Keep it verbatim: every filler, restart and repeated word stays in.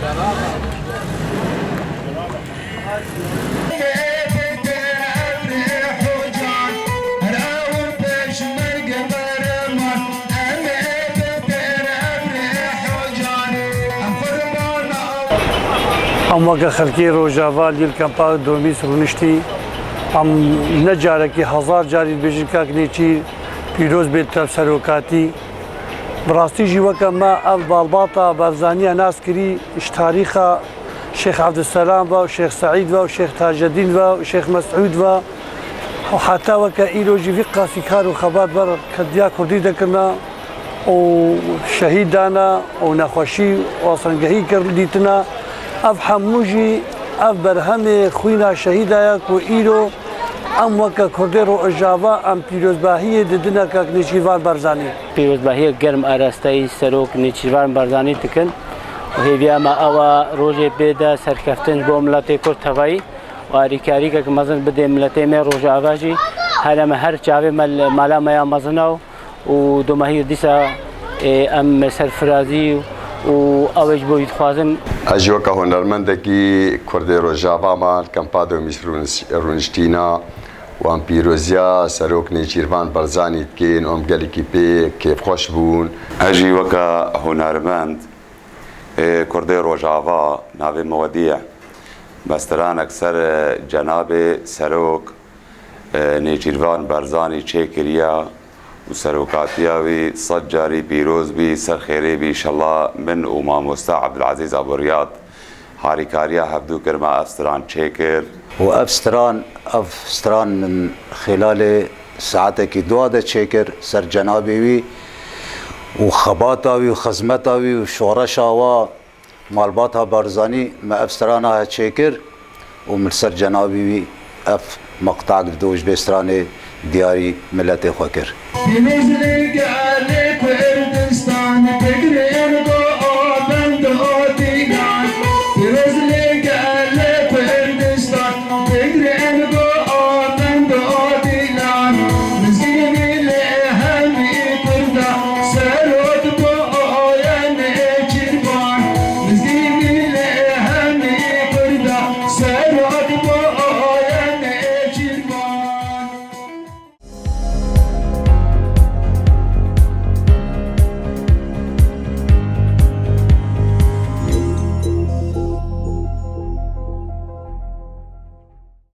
Em weke xelkê Rojava li Kampa Domîs rûniştî. Em ne carekî, hezar carî dibêjin kak Nêçîr pîroz bê te serokatî. Bi rastî jî weke me ev malbata Barzaniya nas kirî ji tarîxa Şêx Evdulselam ve û Şêx Seîd ve û Şêx Tajedîn ve û Şêx Mesûd ve û heta weke îro jî vî qasî kar û xebat ber kediya kurdî dikirina û şehîd dana û nexweşî û asengehî kir dîtina. Ev hemû jî ev berhemê xwîna şehîda ye ku îro em weke kurdê Rojava em pîrozbahiyê didine kak Nêçîrvan Barzanî. Pîrozbahiyek germ arasteyî serok Nêçîrvan Barzanî dikin û hêviya me ew e rojê bê de serkeftin ji bo miletê Kurd tevayî û alîkarîkek mezin bidê miletê me Rojava jî. Here me her çavê me li mala me ya mezin e û domahî dîsa, ê, em serfirazî û ew ê ji bo wî dixwazim. Ez jî weke hunermendekî Kurdê Rojava me li Kampa Domîs rûniş-, rûniştîna û em pîroziya Serok Nêçîrvan Barzanî dikin û em gelekî pê kêfxweş bûn. Ez jî weke hunermend, ê, Kurdê Rojava navê min Wedî ye. Me stranek ser, e, cenabê Serok, e, Nêçîrvan Barzanî çêkiriye û serokatiya wî sed carî pîroz bî, ser xêrê bî. Înşallah min û mamoste Ebdulezîz Aburiyad harîkariya hevdû kir, me ev stran çêkir. Û ev stran, ev stran min xêlalê saetekî dua de çêkir ser cenabê wî û xebata wî û xizmeta wî û şoreşa wa malbata Barzanî me ev strana he çêkir û min li ser cenabî wî ev meqtak dido ji vê stranê diyarî miletê xwe kir.